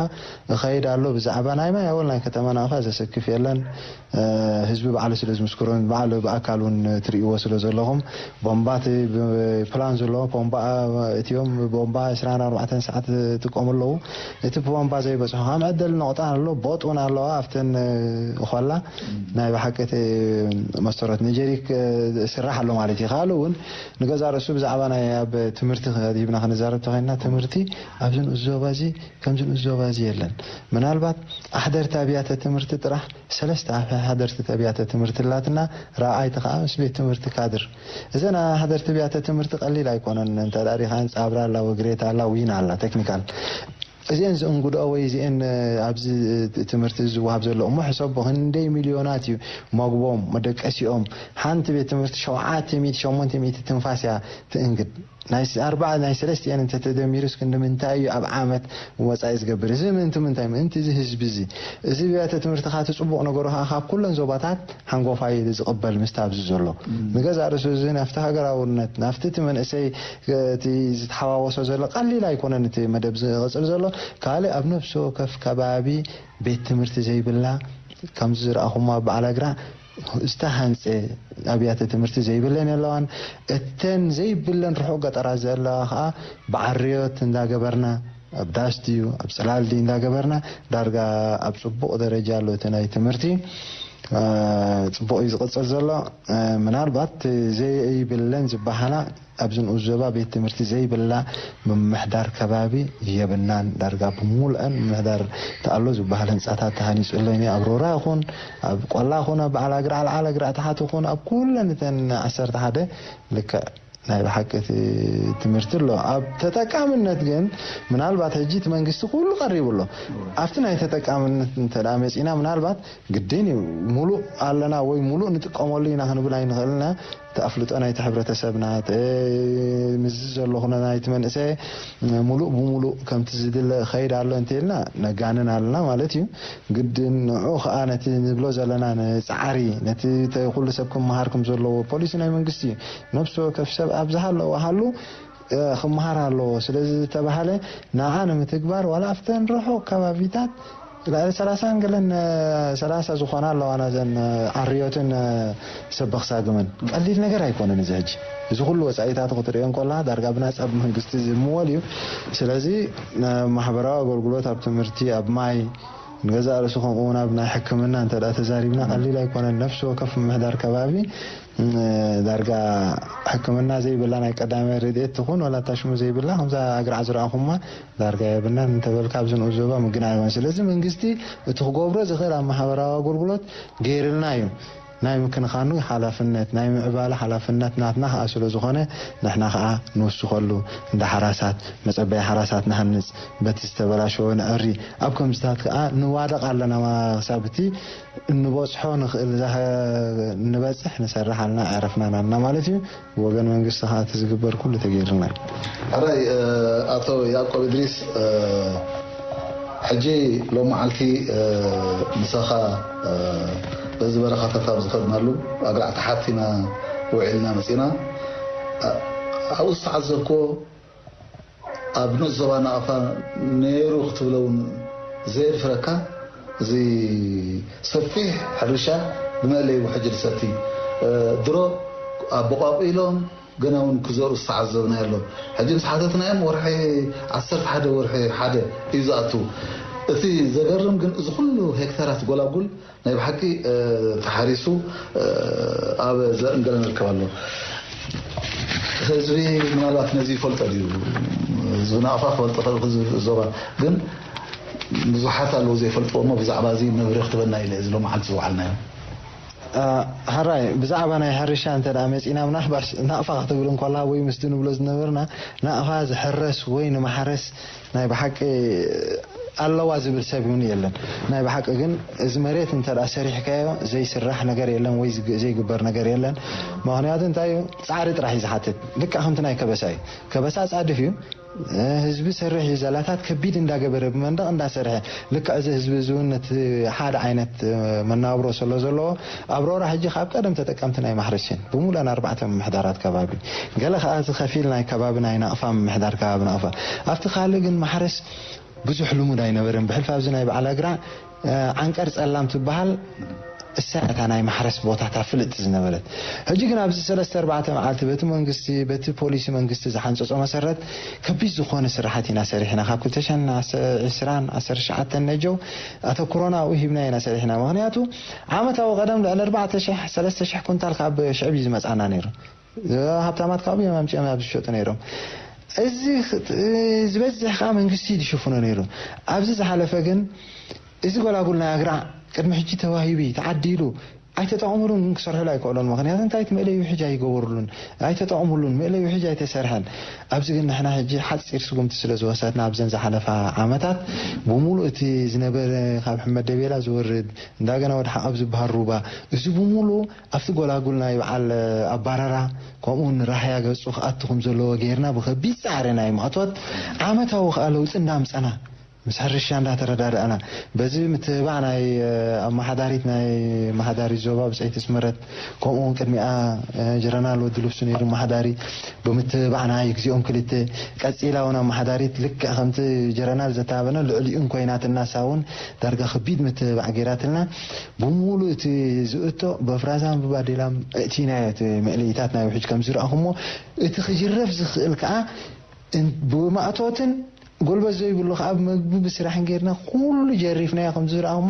ይኸይድ ኣሎ። ብዛዕባ ናይ ማይ ኣወል ናይ ከተማ ናቕፋ ዘሰክፍ የለን። እ፣ ህዝቢ ባዕሉ ስለ ዝምስክሮን ባዕሉ ብኣካል እውን ትርእይዎ ስለ ዘለኹም፣ ቦምባ እቲ ብፕላን ዘለዎ ቦምባ እትዮም ቦምባ ዕስራን ኣርባዕተን ሰዓት ይጥቀሙ ኣለዉ። እቲ ቦምባ ዘይበጽሖ ከዓ መዕደሊ ነቑጣ ኣሎ፣ ቦጥ እውን ኣለዋ። ኣብተን፣ እ፣ ኾላ ናይ ብሓቂ እቲ መስተሮት ንጀሪክ፣ እ፣ ስራሕ ኣሎ ማለት እዩ። ካልእ እውን ንገዛ ርእሱ ብዛዕባ ናይ ኣብ ትምህርቲ ሂብና ክንዛረብ ተኾይንና፣ ትምህርቲ ኣብዚ ንኡስ ዞባ እዚ ከምዚ ንኡስ ዞባ እዚ የለን። ምናልባት ኣሕደርቲ ኣብያተ ትምህርቲ ጥራሕ ሰለስተ ኣፍ-፣ ሓደርቲ ኣብያተ ትምህርቲ ኣላትና፣ ረብዓይቲ ከዓ ምስ ቤት ትምህርቲ ካድር። እዘን ሓደርቲ ኣብያተ ትምህርቲ ቀሊል ኣይኮነን። እንተ ደኣ ሪኢኻ፣ ጻብራ ኣላ፣ ወግሬት ኣላ፣ ዊና ኣላ፣ ቴክኒካል። እዚአን ዝእንግድኦ ወይ እዚአን፣ እ፣ ኣብዚ ትምህርቲ ዝወሃብ ዘሎ እሞ፣ ሕሰቦ ክንደይ ሚልዮናት እዩ መግቦም፣ መደቀሲኦም። ሓንቲ ቤት ትምህርቲ ሸውዓተ ሚእቲ፣ ሸሞንተ ሚእቲ ትንፋስ እያ ትእንግድ። ናይ ኣርባዓ ናይ ሰለስቲኤን እንተተደሚሩ እስክንዲ ምንታይ እዩ ኣብ ዓመት ወፃኢ ዝገብር? እዚ ምእንቲ ምንታይ? ምእንቲ እዚ ህዝቢ እዚ። እዚ ብያተ ትምህርቲ ካቲ ፅቡቕ ነገሩ ከዓ ካብ ኩለን ዞባታት ሓንጎፋይ ዝቕበል ምስቲ ኣብዚ ዘሎ ንገዛእ ርእሱ እዚ ናብቲ ሃገራውነት ናብቲ እቲ መንእሰይ እቲ ዝተሓዋወሶ ዘሎ ቀሊል ኣይኮነን እቲ መደብ ዝቕፅል ዘሎ ካልእ ኣብ ነፍሲ ወከፍ ከባቢ ቤት ትምህርቲ ዘይብላ ከምዚ ዝረኣኹሞ ኣብ በዓል ኣግራ ዝተሃንፀ ኣብያተ ትምህርቲ ዘይብለን የለዋን። እተን ዘይብለን ርሑቕ ገጠራት ዘለዋ ከዓ ብዓርዮት እንዳገበርና ኣብ ዳስ ድዩ ኣብ ፅላል ድዩ እንዳገበርና ዳርጋ ኣብ ፅቡቕ ደረጃ ኣሎ እቲ ናይ ትምህርቲ ፅቡቕ እዩ ዝቕፅል ዘሎ። ምናልባት ዘይብለን ዝበሃላ ኣብዚ ንኡስ ዞባ ቤት ትምህርቲ ዘይብላ ምምሕዳር ከባቢ የብናን። ዳርጋ ብምሉአን ምምሕዳር ተኣሎ ዝበሃል ህንፃታት ተሃኒፁለን እዩ። ኣብ ሮራ ይኹን ኣብ ቆላ ይኹን ኣብ በዓል ኣግራ ኣልዓል ኣግራ ታሓት ይኹን ኣብ ኩለን እተን ዓሰርተ ሓደ ልክዕ ናይ ብሓቂ እቲ ትምህርቲ ኣሎ። ኣብ ተጠቃምነት ግን ምናልባት ሕጂ እቲ መንግስቲ ኩሉ ቀሪቡ ኣሎ። ኣብቲ ናይ ተጠቃምነት እንተ መፂና ምናልባት ግድን እዩ ሙሉእ ኣለና ወይ ሙሉእ ንጥቀመሉ ኢና ክንብል ኣይንኽእልና። እቲ ኣፍልጦ ናይቲ ሕብረተሰብና ምስ ዘሎ ኩነ ናይቲ መንእሰይ ሙሉእ ብሙሉእ ከምቲ ዝድለ ኸይድ ኣሎ እንተልና ነጋንን ኣለና ማለት እዩ። ግድን ንዑ ከዓ ነቲ ንብሎ ዘለና ንፃዕሪ ነቲ ኩሉ ሰብ ክመሃር ከም ዘለዎ ፖሊሲ ናይ መንግስቲ እዩ። ነብሲ ወከፍ ሰብ ኣብ ዝሃለዎ ሃሉ ክመሃር ኣለዎ ስለዚ ዝተባሃለ ንዓ ንምትግባር ዋላ ኣብተን ርሑቕ ከባቢታት ልዕሊ ሰላሳን ገለን ሰላሳ ዝኾና ኣለዋ ናዘን ዓርዮትን ሰበኽሳግምን ቀሊል ነገር ኣይኮነን እዚ ሕጂ እዚ ኩሉ ወፃኢታት ክትሪኦ እንኮላ ዳርጋ ብናፃ ብመንግስቲ ዝምወል እዩ። ስለዚ ማሕበራዊ ኣገልግሎት ኣብ ትምህርቲ ኣብ ማይ ንገዛእ ርእሱ ከምኡ እውን ኣብ ናይ ሕክምና እንተ ተዛሪብና ቀሊል ኣይኮነን። ነፍሲ ወከፍ ምምሕዳር ከባቢ ዳርጋ ሕክምና ዘይብላ ናይ ቀዳማይ ረድኤት ትኹን ዋላ እታ ሽሙ ዘይብላ ከምዛ ኣግራዕ ዝረኣኹማ ዳርጋ የብልናን እንተበልካ ኣብዚ ንኡስ ዞባ ምግናይ ይኾን። ስለዚ መንግስቲ እቲ ክገብሮ ዝኽእል ኣብ ማሕበራዊ ኣገልግሎት ገይርልና እዩ። ናይ ምክንኻኑ ሓላፍነት ናይ ምዕባለ ሓላፍነት ናትና ከዓ ስለ ዝኾነ ንሕና ከዓ ንውስኸሉ እንዳ ሓራሳት መፀበያ ሓራሳት ንሃንፅ በቲ ዝተበላሸወ ንዕሪ ኣብ ከምዝታት ከዓ ንዋደቕ ኣለና ክሳብ እቲ እንበፅሖ ንኽእል ንበፅሕ ንሰርሕ ኣለና ኣዕረፍናን ኣለና ማለት እዩ። ብወገን መንግስቲ ከዓ እቲ ዝግበር ኩሉ ተገይርና እዩ። ሕራይ ኣቶ ያዕቆብ እድሪስ ሕጂ ሎም መዓልቲ ምሳኻ በዚ በረኻታት ኣብ ዝኸድናሉ ኣግራዕ ተሓቲና ውዒልና መፂና ኣብኡ ዝተዓዘብክዎ ኣብ ንኡስ ዞባ ናቕፋ ነይሩ ክትብሎ እውን ዘየድፍረካ እዚ ሰፊሕ ሕርሻ ብመእለይቡ ሕጂ ዝሰቲ ድሮ ኣቦቋቂሎም ገና እውን ክዘሩ ዝተዓዘብና ኣሎ። ሕጂ ምስ ሓተትናዮም ወርሒ ዓሰርተ ሓደ ወርሒ ሓደ እዩ ዝኣቱ። እቲ ዘገርም ግን እዚ ኩሉ ሄክታራት ጎላጉል ናይ ብሓቂ ተሓሪሱ ኣብ ዘርእን ገለን ይርከብ ኣሎ። ህዝቢ ምናልባት ነዚ ይፈልጦ ድዩ? ህዝቢ ናቕፋ ክፈልጦ ክእል ህዝቢ ዞባ ግን ብዙሓት ኣለዉ ዘይፈልጥዎ እሞ ብዛዕባ እዚ መብርህ ክትበና ኢለ እዚ ሎመዓልቲ ዝወዓልናዮ። ሃራይ ብዛዕባ ናይ ሕርሻ እንተ ደኣ መጺእና ምናልባሽ ናቕፋ ክትብል እንኮላ ወይ ምስቲ ንብሎ ዝነበርና ናቕፋ ዝሕረስ ወይ ንማሕረስ ናይ ብሓቂ ኣለዋ ዝብል ሰብ እውን የለን። ናይ ብሓቂ ግን እዚ መሬት እንተ ደኣ ሰሪሕካዮ ዘይስራሕ ነገር የለን ወይ ዘይግበር ነገር የለን። ምክንያቱ እንታይ እዩ ፃዕሪ ጥራሕ እዩ ዝሓትት። ልክዕ ከምቲ ናይ ከበሳ እዩ። ከበሳ ፃድፍ እዩ። ህዝቢ ሰርሕ እዩ ዘላታት ከቢድ እንዳገበረ ብመንደቕ እንዳሰርሐ ልክዕ እዚ ህዝቢ እዚ እውን ነቲ ሓደ ዓይነት መናብሮ ስለ ዘለዎ ኣብ ሮራ ሕጂ ካብ ቀደም ተጠቀምቲ ናይ ማሕረስ እየን ብሙሉአን ኣርባዕተ ምምሕዳራት ከባቢ ገለ ከዓ እዚ ከፊል ናይ ከባቢ ናይ ናቕፋ ምምሕዳር ከባቢ ናቕፋ ኣብቲ ካልእ ግን ማሕረስ ብዙሕ ልሙድ ኣይነበረን ብሕልፊ ኣብዚ ናይ በዓል ኣግራ ዓንቀር ጸላም ትበሃል እሳ እታ ናይ ማሕረስ ቦታታ ፍልጥቲ ዝነበረት። ሕጂ ግን ኣብዚ ሰለስተ ኣርባዕተ መዓልቲ በቲ መንግስቲ በቲ ፖሊሲ መንግስቲ ዝሓንጸጾ መሰረት ከቢድ ዝኾነ ስራሓት ኢና ሰሪሕና ካብ ክልተ ሽሕን ዕስራን ዓሰርተ ትሽዓተ ነጀው ኣተኩሮና ኣብኡ ሂብና ኢና ሰሪሕና። ምኽንያቱ ዓመታዊ ቀደም ልዕሊ ኣርባዕተ ሽሕ ሰለስተ ሽሕ ኩንታል ካብ ሽዕብ እዩ ዝመጻና ነይሩ። ሃብታማት ካብኡ እዮም ኣምጺኦም ኣብ ዝሸጡ ነይሮም። እዚ ዝበዝሕ ከዓ መንግስቲ እዩ ዝሽፍኖ ነይሩ። ኣብዚ ዝሓለፈ ግን እዚ ጎላጉል ናይ ኣግራዕ ቅድሚ ሕጂ ተዋሂቡ እዩ ተዓዲሉ ኣይተጠቐምሉን፣ ግን ክሰርሕሉ ኣይክእሉን። ምኽንያቱ እንታይ፣ እቲ መእለይ ውሕጅ ኣይገበሩሉን፣ ኣይተጠቐምሉን፣ መእለይ ውሕጅ ኣይተሰርሐን። ኣብዚ ግን ንሕና ሕጂ ሓፂር ስጉምቲ ስለ ዝወሰድና ኣብዘን ዝሓለፋ ዓመታት ብምሉእ እቲ ዝነበረ ካብ ሕመድ ደቤላ ዝወርድ እንዳገና ወደ ሓቐብ ዝበሃል ሩባ፣ እዚ ብምሉእ ኣብቲ ጎላጉል ናይ በዓል ኣባረራ ከምኡውን ራህያ ገፁ ክኣቱ ከም ዘለዎ ገይርና ብኸቢድ ፃዕሪ ናይ ማእቶት ዓመታዊ ከዓ ለውጢ እንዳምፀና ምስ ሕርሻ እንዳተረዳዳእና በዚ ምትብባዕ ናይ ኣመሓዳሪት ናይ ኣመሓዳሪት ዞባ ብፀይቲ ስምረት ከምኡ እውን ቅድሚኣ ጀረናል ወዲ ልብሱ ነይሩ ኣመሓዳሪ ብምትብባዕ ናይ ግዜኦም ክልተ ቀፂላ እውን ኣመሓዳሪት ልክዕ ከምቲ ጀረናል ዘተባበነ ልዕሊኡን ኮይናትና እሳ እውን ዳርጋ ከቢድ ምትብባዕ ገይራትልና ብሙሉእ እቲ ዝእቶ በፍራዛን ብባዴላን እእቲናዮ እቲ ምእልይታት ናይ ውሕጅ ከም ዝረኣኹሞ እቲ ክጅረፍ ዝኽእል ከዓ ብማእቶትን ጎልበት ዘይብሉ ከዓ ብመግቢ ብስራሕን ጌርና ኩሉ ጀሪፍናዮ ከም ዝረኣኹሞ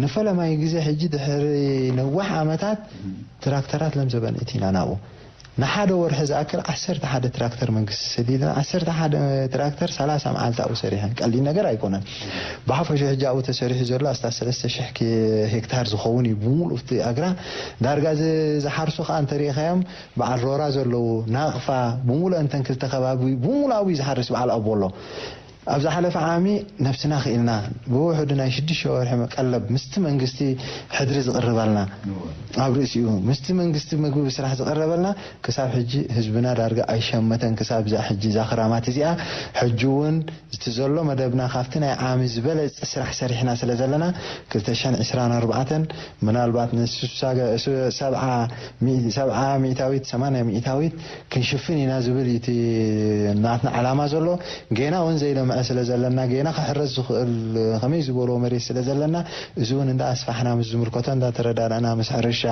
ንፈለማይ ግዜ ሕጂ ድሕሪ ነዋሕ ዓመታት ትራክተራት ለምዘበን እቲና ናብኡ ንሓደ ወርሒ ዝኣክል ዓሰርተ ሓደ ትራክተር መንግስቲ ሰዲድና ዓሰርተ ሓደ ትራክተር ሰላሳ መዓልቲ ኣብኡ ሰሪሐን ቀሊል ነገር ኣይኮነን። ብሓፈሾ ሕጂ ኣብኡ ተሰሪሑ ዘሎ ኣስታት ሰለስተ ሽሕ ሄክታር ዝኸውን እዩ ብሙሉእ ኣብቲ ኣግራ ዳርጋ ዝሓርሱ ከዓ እንተሪኢኻዮም በዓል ሮራ ዘለዉ ናቕፋ ብሙሉእ እንተን ክልተ ከባቢ ብሙሉእ ኣብኡ እዩ ዝሓርስ በዓል ኣቦሎ ኣብ ዝሓለፈ ዓሚ ነብስና ክኢልና ብውሕዱ ናይ ሽዱሽተ ወርሒ ቀለብ ምስቲ መንግስቲ ሕድሪ ዝቕርበልና ኣብ ርእሲኡ ምስቲ መንግስቲ ምግቢ ብስራሕ ዝቐረበልና ክሳብ ሕጂ ህዝብና ዳርጋ ኣይሸመተን ክሳብ እዛ ሕጂ እዛ ክራማት እዚኣ ሕጂ እውን እቲ ዘሎ መደብና ካብቲ ናይ ዓሚ ዝበለፀ ስራሕ ሰሪሕና ስለ ዘለና ክልተ ሽሕን ዕስራን ኣርባዕተን ምናልባት ንስሳ ሰብዓ ሚእታዊት ሰማንያ ሚእታዊት ክንሽፍን ኢና ዝብል እዩ እቲ ናትና ዓላማ ዘሎ። ጌና እውን ዘይለምዐ ስለ ዘለና ጌና ክሕረስ ዝኽእል ከመይ ዝበልዎ መሬት ስለ ዘለና እዚ እውን እንዳ ኣስፋሕና ምስ ዝምልከቶ እንዳ ተረዳዳእና ምስ ሕርሻ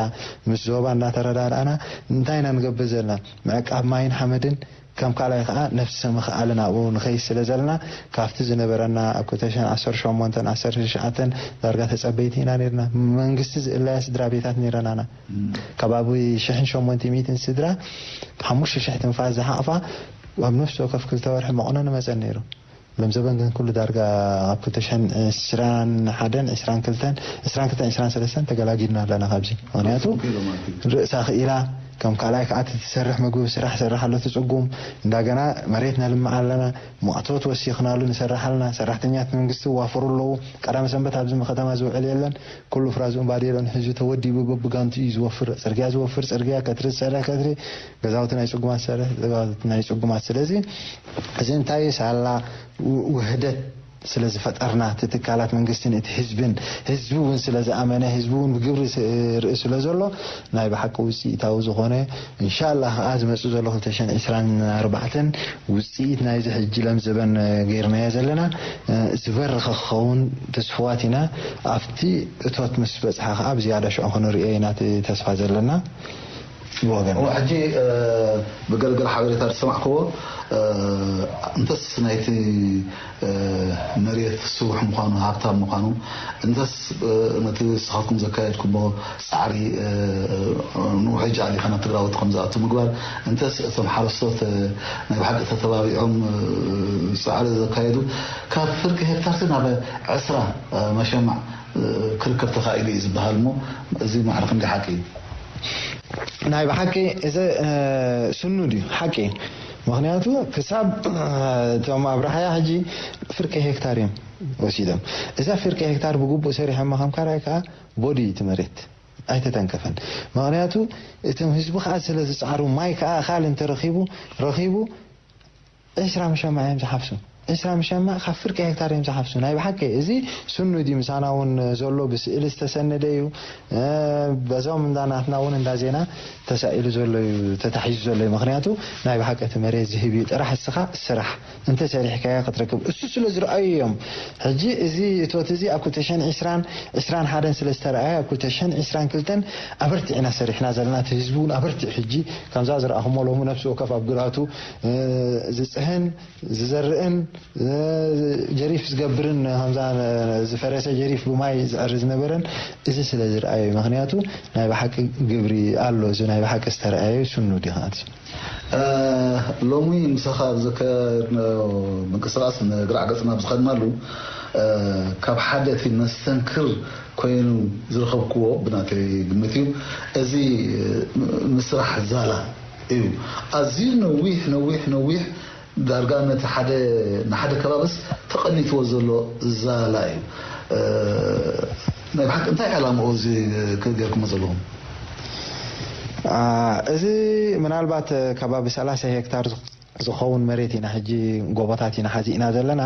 ምስ ዞባ እንዳ ተረዳዳእና እንታይ ኢና ንገብር ዘለና ምዕቃብ ማይን ሓመድን ከም ካልኣይ ከዓ ነፍሲ ምኽኣልን ኣብኡ ንኸይድ ስለ ዘለና ካብቲ ዝነበረና ኣብ ክልተ ሽሕን ዓሰርተ ሸሞንተን ዓሰርተ ትሽዓተን ዳርጋ ተፀበይቲ ኢና ነርና። መንግስቲ ዝእለያ ስድራ ቤታት ነይረናና። ከባቢ ሽሕን ሸሞንተ ሚእትን ስድራ ሓሙሽተ ሽሕ ትንፋስ ዝሓቕፋ ኣብ ነፍሲ ወከፍ ክልተ ወርሒ መቕኖ ንመፀን ነይሩ። ሎም ዘበን ግን ኩሉ ዳርጋ ኣብ ክልተ ሽሕን ዕስራን ሓደን ዕስራን ክልተን ዕስራን ክልተን ዕስራን ሰለስተን ተገላጊልና ኣለና ካብዚ ምክንያቱ ርእሳ ክኢላ ከም ካልኣይ ከዓ እቲ ትሰርሕ ምግቢ ስራሕ ሰራሕ ኣሎ ትፅጉም እንዳገና መሬት ነልምዕ ኣለና ማእቶት ወሲኽናሉ ንሰርሕ ኣለና ሰራሕተኛት መንግስቲ ዋፈሩ ኣለዉ ቀዳመ ሰንበት ኣብዚ ከተማ ዝውዕል የለን ኩሉ ፍራዝኡን ባዴሎን ሒዙ ተወዲቡ በብጋንቱ እዩ ዝወፍር ፅርግያ ዝወፍር ፅርግያ ከትሪ ዝሰርሕ ከትሪ ገዛውቲ ናይ ፅጉማት ዝሰርሕ ገዛውቲ ናይ ፅጉማት ስለዚ እዚ እንታይ ሳላ ውህደት ስለ ዝፈጠርና እቲ ትካላት መንግስትን እቲ ህዝብን ህዝቢ እውን ስለ ዝኣመነ ህዝቢ እውን ብግብሪ ርእዩ ስለ ዘሎ ናይ ብሓቂ ውፅኢታዊ ዝኾነ እንሻላ ከዓ ዝመፅእ ዘሎ ክልተ ሽሕን ዕስራን ኣርባዕተን ውፅኢት ናይዚ ሕጂ ለም ዘበን ገይርናዮ ዘለና ዝበርኸ ክኸውን ተስፍዋት ኢና ኣብቲ እቶት ምስ በፅሓ ከዓ ብዝያዳ ሽዑ ክንሪኦ ኢና እቲ ተስፋ ዘለና ብወገን ሕጂ ብገልገል ሓበሬታ ዝሰማዕክዎ እንተስ ናይቲ መሬት ስቡሕ ምዃኑ ሃብታም ምዃኑ እንተስ ነቲ ንስኻትኩም ዘካየድኩሞ ፃዕሪ ንውሕጅ ኣሊኻ ናብ ትግራወቲ ከም ዝኣቱ ምግባር እንተስ እቶም ሓረስቶት ናይ ብሓቂ ተተባቢዖም ፃዕሪ ዘካየዱ ካብ ፍርቂ ሄክታርሲ ናብ ዕስራ መሸማዕ ክርከብ ተኻኢሉ እዩ ዝበሃል እሞ እዚ ማዕረ ክንደይ ሓቂ እዩ? ናይ ብሓቂ እዚ ስኑድ እዩ ሓቂ እዩ። ምኽንያቱ ክሳብ እቶም ኣብርሓያ ሕጂ ፍርቂ ሄክታር እዮም ወሲዶም። እዛ ፍርቂ ሄክታር ብግቡእ ሰሪሖማ ከም ካልኣይ ከዓ ቦዲ እዩ እቲ መሬት ኣይተተንከፈን። ምኽንያቱ እቶም ህዝቢ ከዓ ስለ ዝፃዕሩ ማይ ከዓ ኣኻል እንተረኺቡ ረኺቡ ዕስራ መሸማዕ እዮም ዝሓፍሱ። ዕስራ መሸማዕ ካብ ፍርቂ ሄክታር እዮም ዝሓፍሱ። ናይ ብሓቂ እዚ ስኑ ድዩ ምሳና እውን ዘሎ ብስእሊ ዝተሰነደ እዩ። በዞም እንዳ ናትና እውን እንዳ ዜና ተሳኢሉ ዘሎ እዩ ተታሒዙ ዘሎ እዩ። ምክንያቱ ናይ ብሓቂ እቲ መሬት ዝህብ እዩ ጥራሕ እስኻ ስራሕ እንተሰሪሕካዮ ክትረክብ እሱ ስለ ዝረኣዩ እዮም። ሕጂ እዚ እቶት እዚ ኣብ ክልተ ሽሕን ዕስራን ዕስራን ሓደን ስለ ዝተረኣየ ኣብ ክልተ ሽሕን ዕስራን ክልተን ኣበርቲዕና ሰሪሕና ዘለና እቲ ህዝቢ እውን ኣበርቲዕ ሕጂ ከምዛ ዝረኣኹሞ ሎሚ ነፍሲ ወከፍ ኣብ ግርኣቱ ዝፅህን ዝዘርእን ጀሪፍ ዝገብርን ከምዛ ዝፈረሰ ጀሪፍ ብማይ ዝዕሪ ዝነበረን እዚ ስለ ዝረኣየ እዩ። ምክንያቱ ናይ ብሓቂ ግብሪ ኣሎ እዚ ናይ ብሓቂ ዝተረኣየ ስኑ ዲኻ ሎሚ ምሳኻ ኣብ ዘካየድናዮ ምንቅስቃስ ንግራዕ ገፅና ብዝኸድናሉ ካብ ሓደ እቲ መስተንክር ኮይኑ ዝረኸብክዎ ብናተይ ግምት እዩ። እዚ ምስራሕ ዛላ እዩ። ኣዝዩ ነዊሕ ነዊሕ ነዊሕ ዳርጋ ነቲ ሓደ ንሓደ ከባብስ ተቐኒትዎ ዘሎ ዛላ እዩ። ናይ ብሓቂ እንታይ ዕላምኡ እዚ ገርኩሞ ዘለኹም? እዚ ምናልባት ከባቢ ሰላሳ ሄክታር ዝኸውን መሬት ኢና ሕጂ ጎቦታት ኢና ሓዚእና ዘለና።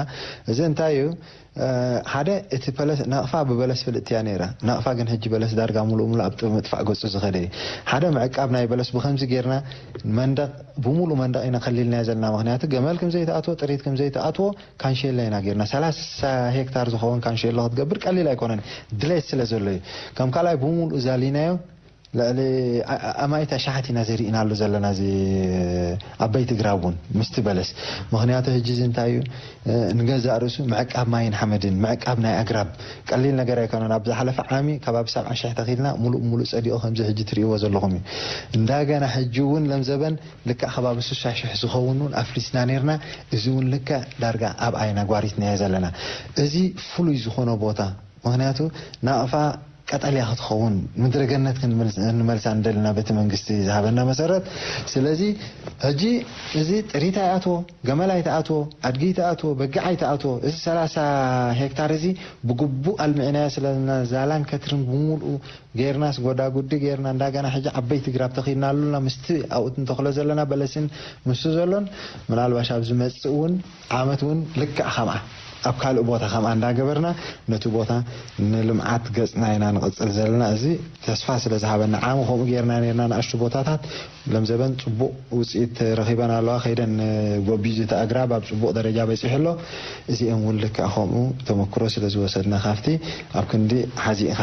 እዚ እንታይ እዩ? ሓደ እቲ ፐለስ ናቕፋ ብበለስ ፍልጥቲ እያ ነይራ። ናቕፋ ግን ሕጂ በለስ ዳርጋ ሙሉእ ሙሉእ ኣብ ጥብ ምጥፋእ ገጹ ዝኸደ እዩ። ሓደ ምዕቃብ ናይ በለስ ብኸምዚ ጌርና መንደቕ ብሙሉ መንደቕ ኢና ከሊልናዮ ዘለና። ምክንያቱ ገመል ከም ዘይተኣትዎ፣ ጥሪት ከም ዘይተኣትዎ ካንሼላ ኢና ጌርና። ሰላሳ ሄክታር ዝኸውን ካንሼሎ ክትገብር ቀሊል ኣይኮነን፣ ድሌት ስለ ዘሎ እዩ። ከም ካልኣይ ብሙሉእ ዛሊናዮ ልዕሊ ኣማኢት ኣሽሓት ኢና ዘሪእናሉ ዘለና እዚ ዓበይቲ ግራብ እውን ምስቲ በለስ። ምክንያቱ ሕጂ እዚ እንታይ እዩ? ንገዛእ ርእሱ ምዕቃብ ማይን ሓመድን፣ ምዕቃብ ናይ ኣግራብ ቀሊል ነገር ኣይኮነን። ኣብ ዝሓለፈ ዓሚ ከባቢ ሰብዓ ሽሕ ተኺልና ሙሉእ ሙሉእ ጸዲቑ ከምዚ ሕጂ ትርእይዎ ዘለኹም እዩ። እንዳገና ሕጂ እውን ለምዘበን ልክዕ ከባቢ ስሳ ሽሕ ዝኸውን እውን ኣፍሪስና ነርና። እዚ እውን ልክዕ ዳርጋ ኣብ ዓይና ጓሪትናዮ ዘለና። እዚ ፍሉይ ዝኾነ ቦታ ምክንያቱ ናቕፋ ቀጠልያ ክትኸውን ምድረ ገነት ክንመልሳ እንደልና በቲ መንግስቲ ዝሃበና መሰረት። ስለዚ ሕጂ እዚ ጥሪት ኣይኣትዎ፣ ገመል ኣይተኣትዎ፣ ኣድጊ ኣይተኣትዎ፣ በጊዕ ኣይተኣትዎ። እዚ ሰላሳ ሄክታር እዚ ብግቡእ ኣልሚዕናዮ ስለና ዛላን ከትርን ብምሉኡ ጌርናስ ጎዳጉዲ ጌርና እንዳገና ሕጂ ዓበይቲ ግራብ ተኺልናሉና ምስቲ ኣብኡ ንተኽሎ ዘለና በለስን ምስ ዘሎን ምናልባሽ ኣብ ዝመጽእ እውን ዓመት እውን ልክዕ ከምኣ ኣብ ካልእ ቦታ ከምኣ እንዳገበርና ነቲ ቦታ ንልምዓት ገጽና ኢና ንቕጽል ዘለና። እዚ ተስፋ ስለ ዝሃበና ዓሚ ከምኡ ጌርና ኔርና ንኣሽቱ ቦታታት ለምዘበን ጽቡቕ ውጽኢት ረኺበን ኣለዋ። ከይደን ጎቢዙ እቲ ኣግራብ ኣብ ጽቡቕ ደረጃ በጺሑ ኣሎ። እዚኦም እውን ልክዕ ከምኡ ተመክሮ ስለ ዝወሰድና ካብቲ ኣብ ክንዲ ሓዚእኻ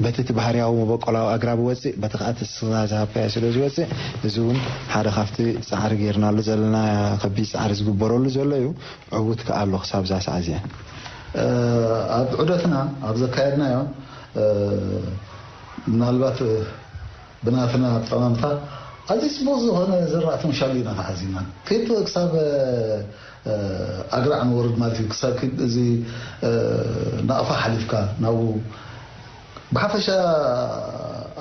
በቲ እቲ ባህርያዊ መበቆላዊ ኣግራብ ወፅእ በቲ ከዓ እቲ እስኻ ዝሃብካዮ ስለ ዝወፅእ እዚ እውን ሓደ ካብቲ ፃዕሪ ጌርናሉ ዘለና ከቢድ ፃዕሪ ዝግበረሉ ዘሎ እዩ። ዕውት ከዓ ኣሎ ክሳብ እዛ ሰዓት እዚኣ። ኣብ ዑደትና ኣብ ዘካየድናዮ ምናልባት ብናትና ኣጠማምታ ኣዝዩ ፅቡቅ ዝኾነ ዝራእቲ ምሻሉ ኢና ተሓዚና ክብ ክሳብ ኣግራዕ ንወርድ ማለት እዩ ክሳብ ክብ እዚ ናቕፋ ሓሊፍካ ናብኡ ብሓፈሻ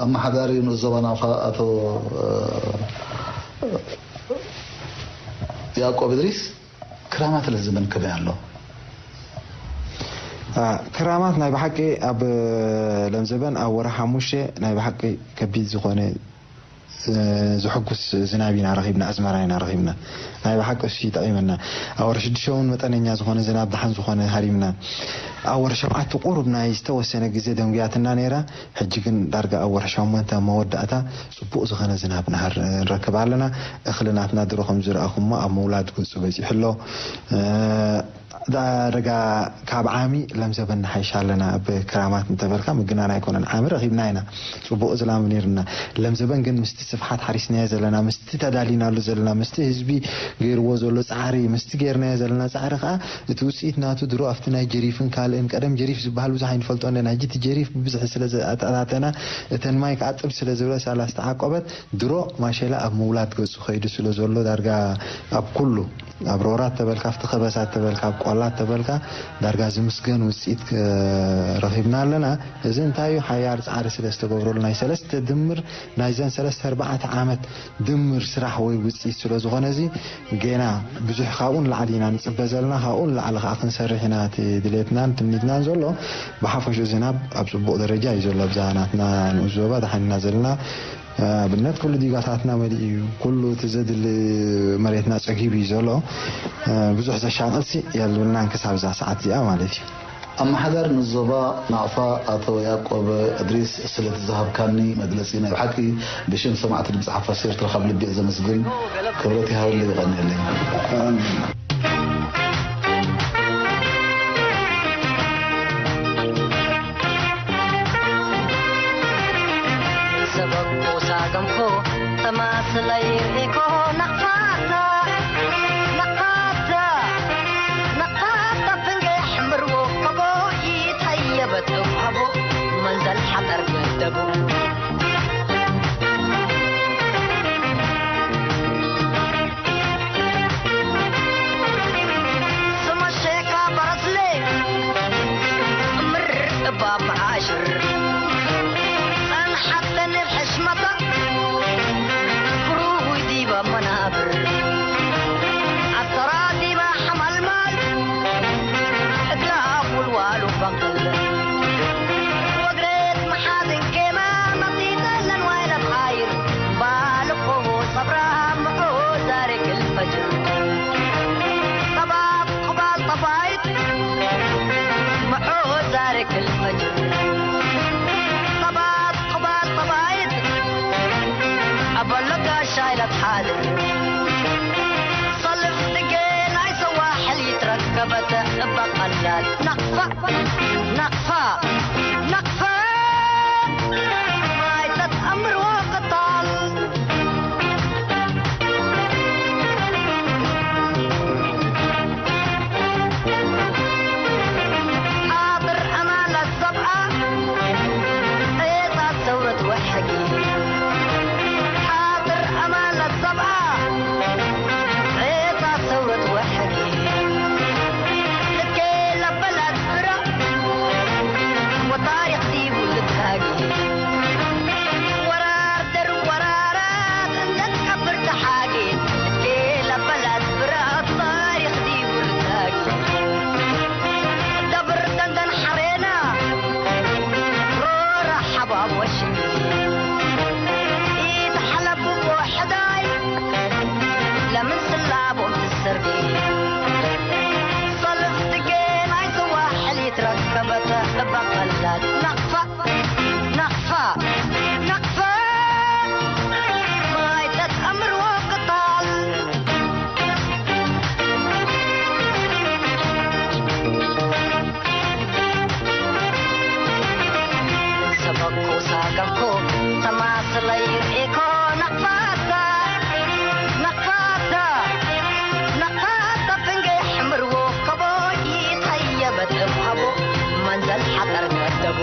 ኣመሓዳሪ ንኡስ ዞባ ናቕፋ ኣቶ ያዕቆብ እድሪስ ክራማት ለምዘበን ከመይ ኣሎ? ክራማት ናይ ብሓቂ ኣብ ለምዘበን ኣብ ወርሒ ሓሙሽተ ናይ ብሓቂ ከቢድ ዝኾነ ዝሕጉስ ዝናብ ኢና ረኺብና፣ ኣዝመራ ኢና ረኺብና። ናይ ብሓቂ እሱ ይጠቒመና። ኣብ ወርሒ ሽዱሽተ እውን መጠነኛ ዝኾነ ዝናብ ደሓን ዝኾነ ሃሪምና። ኣብ ወርሒ ሸውዓተ ቁሩብ ናይ ዝተወሰነ ግዜ ደንጉያትና ነይራ። ሕጂ ግን ዳርጋ ኣብ ወርሒ ሸሞንተ መወዳእታ ጽቡቕ ዝኾነ ዝናብ ንሃር ንረክብ ኣለና። እኽሊ ናትና ድሮ ከም ዝረኣኹሞ ኣብ ምውላድ ገጹ በጺሑ ኣሎ። ዳርጋ ካብ ዓሚ ለምዘበን ንሓይሽ ኣለና። ኣብ ክራማት እንተበልካ ምግናን ኣይኮነን። ዓሚ ረኺብና ኢና። ጽቡቕ ዝናብ ነይርና። ለምዘበን ግን ምስቲ ስፍሓት ሓሪስናዮ ዘለና፣ ምስቲ ተዳሊናሉ ዘለና፣ ምስቲ ህዝቢ ገይርዎ ዘሎ ጻዕሪ፣ ምስቲ ገይርናዮ ዘለና ጻዕሪ ከኣ እቲ ውጽኢት ናቱ ድሮ ኣብቲ ናይ ጀሪፍን ካልእን ቀደም ጀሪፍ ዝበሃል ብዙሕ ኣይንፈልጦ ነና። ሕጂ እቲ ጀሪፍ ብብዝሒ ስለ ዘኣታተና እተን ማይ ከኣ ጥብ ስለ ዝበለ ሳላ ዝተዓቆበት ድሮ ማሸላ ኣብ ምውላድ ገጹ ከይዱ ስለ ዘሎ ዳርጋ ኣብ ኩሉ ኣብ ሮራት ተበልካ ኣብቲ ከበሳት ተበልካ ኣብ ቆላት ተበልካ ዳርጋ ዝምስገን ውጽኢት ረኺብና ኣለና። እዚ እንታይ እዩ ሓያል ጻዕሪ ስለ ዝተገብረሉ ናይ ሰለስተ ድምር ናይዘን ሰለስተ ኣርባዕተ ዓመት ድምር ስራሕ ወይ ውጽኢት ስለ ዝኾነ እዚ ጌና ብዙሕ ካብኡ ንላዕሊ ኢና ንጽበ ዘለና። ካብኡ ንላዕሊ ከዓ ክንሰርሕ ኢና እቲ ድሌትናን ትምኒትናን ዘሎ። ብሓፈሹ ዝናብ ኣብ ጽቡቕ ደረጃ እዩ ዘሎ ኣብዛ ናትና ንኡስ ዞባ ደሓን ኢና ዘለና። ኣብነት ኩሉ ዲጋታትና መሊኡ እዩ። ኩሉ እቲ ዘድሊ መሬትና ጸጊቡ እዩ ዘሎ። ብዙሕ ዘሻቕልሲ የልብልናን ክሳብ እዛ ሰዓት እዚኣ ማለት እዩ። ኣመሓዳሪ ንዞባ ናቕፋ ኣቶ ያቆብ እድሪስ ስለቲ ዝሃብካኒ መግለጺ ናይ ብሓቂ ብሽም ሰማዕቲ ድምፂ ሓፋሽ ኤርትራ ካብ ልቢ እየ ዘመስግን። ክብረት ይሃበለይ ይቐንየለይ። ሰበኩ ሳገምኩ ተማስለይ ሪኢኮ ናቕፋታ ናቕፋታ ናቕፋታ ፍንገሕ ምርዎ ከቦ ይተየበት እኳቦ መንዘል ሓጠር ገደቡ ስመሸካ በረስሌ ምር እባ ብዓሽር بقل وقريت محازن كيما مطيت لنوايل بحاير بالقوه صبرا معوزارك الفجر طباب قبال طبايت معوزارك الفجر طباب قبال طبايت أبلغ شايلة حالي صلف تقينا يسوى حلي تركبت بقلال نقفة نقفة نقفة مايتة أمر وقتال حاضر أمان السبعة عيطة ثورة وحدي حاضر أمان السبعة عيطة ثورة وحدي لكي لبلد برا وطارق ديبو لتهاجي ورار در ورارات لتكبر تحاجي كي لبلد برا طارق ديبو لتهاجي دبر دندن حرينا رورا حباب وشي إيد حلب وحداي لمن سلابهم تسربي صلف تقينا يسوى حلي تركبت بقلات نقفة نقفة نقفة مايتة أمر وقتال ሰበኩ ሳቀኩ ተማስለይ ርኢኮ ነቕፋታ ነቕፋታ ነቕፋታ ፍንገይ ሕምርዎ ከቦ ይኸየበት እብሃቦ መንዘል ሓጠር መደቡ